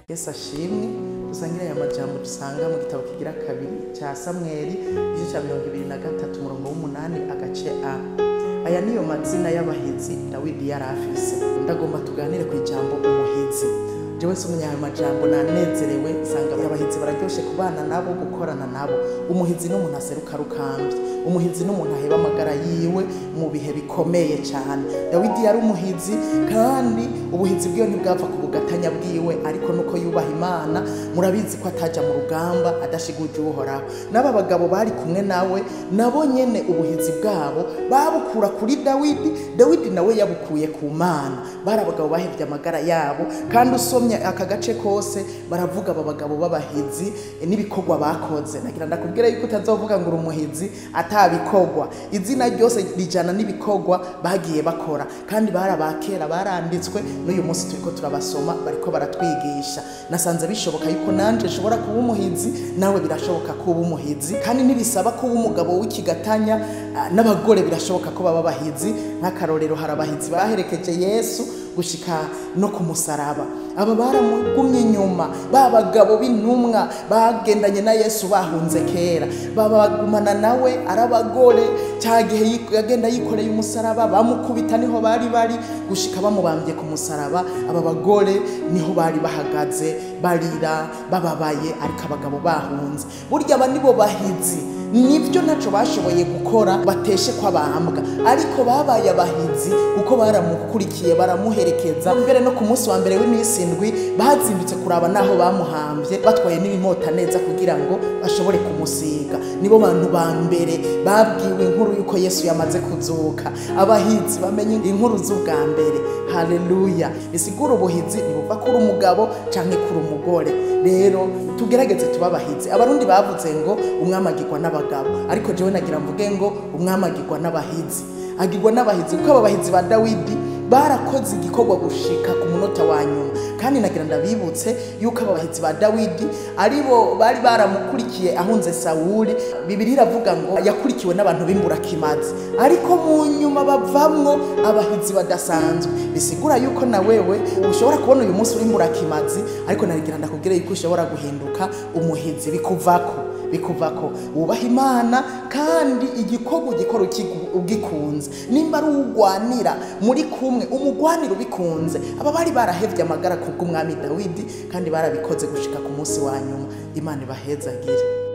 Yesu ashimwe. Dusangire aya majambo dusanga mu gitabo kigira kabiri cya Samweli, igice cya 23, umurongo w'umunani, agace A. Aya niyo mazina y'abahizi Dawidi yari afise. Ndagomba tuganire ku ijambo umuhizi. Jewe nsomye ayo majambo nanezerewe, nsanga abahizi bararyoshe kubana nabo, gukorana nabo. Umuhizi n'umuntu aseruka rukambye, umuhizi n'umuntu aheba amagara yiwe mu bihe bikomeye cyane. Dawidi yari umuhizi, kandi ubuhizi bwiwe ntibwava ku bugatanya bwiwe, ariko nuko yubaha Imana. Murabizi ko ataja mu rugamba adashiguje Uhoraho. N'aba bagabo bari kumwe nawe nabo nyene ubuhizi bwabo babukura kuri Dawidi, Dawidi nawe yabukuye ku Mana. Bari abagabo bahevye amagara yabo, kandi usomye aka gace kose baravuga aba bagabo b'abahizi n'ibikorwa bakoze. Nagira ndakubwira yuko utazovuga ngo uri umuhizi atabikorwa. Izina ryose rijana n'ibikorwa bagiye bakora, kandi bari abakera, baranditswe, n'uyu munsi turiko turabasoma, bariko baratwigisha. Nasanze bishoboka yuko nanje nshobora kuba umuhizi, nawe birashoboka kuba umuhizi, kandi ntibisaba kuba umugabo w'ikigatanya. N'abagore birashoboka ko baba abahizi. Nk'akarorero, hari abahizi baherekeje Yesu gushika no ku musaraba. Aba baramugumye inyuma, ba bagabo b'intumwa bagendanye na Yesu bahunze kera, babagumana nawe ari abagore. Cya gihe yagenda yikoreye umusaraba, bamukubita, niho bari bari gushika bamubambye ku musaraba. Aba bagore niho bari bahagaze barira bababaye, ariko abagabo bahunze. Burya aba nibo bahizi. Nibyo, ntaco bashoboye gukora bateshe kw'abambwa, ariko babaye abahizi kuko baramukurikiye, baramuherekeza. Mbere no ku munsi wa mbere w'iminsi indwi bazindutse kuraba naho bamuhambye, batwaye n'ibimota neza kugira ngo bashobore kumusiga. Nibo bantu ba mbere babwiwe inkuru yuko Yesu yamaze kuzuka. Abahizi bamenye inkuru z'ubwa mbere. Haleluya! Bisigura ubuhizi ntibuva kuri umugabo canke kuri umugore. Rero tugerageze tuba abahizi. Abarundi bavuze ngo umwami agirwa n'abagabo, ariko jewe nagira mvuge ngo umwami agirwa n'abahizi, agirwa n'abahizi, kuko aba bahizi ba Dawidi barakoze igikorwa gushika ku munota wa nyuma. Kandi nagira ndabibutse yuko aba bahizi ba Dawidi aribo bari baramukurikiye ahunze Sawuli. Bibiliya iravuga ngo yakurikiwe n'abantu b'imburakimazi, ariko mu nyuma bavamwo abahizi badasanzwe. Bisigura yuko na wewe ushobora kubona uyu munsi uri imburakimazi, ariko nagira ndakubwire yuko ushobora guhinduka umuhizi. Bikuvako wubaha Imana, kandi igikorwa ugikora ugikunze. Nimba ari uwugwanira muri kumwe, umugwanira ubikunze. Aba bari barahevye amagara kubw'umwami Dawidi, kandi barabikoze gushika ku munsi wa nyuma. Imana ibahezagire.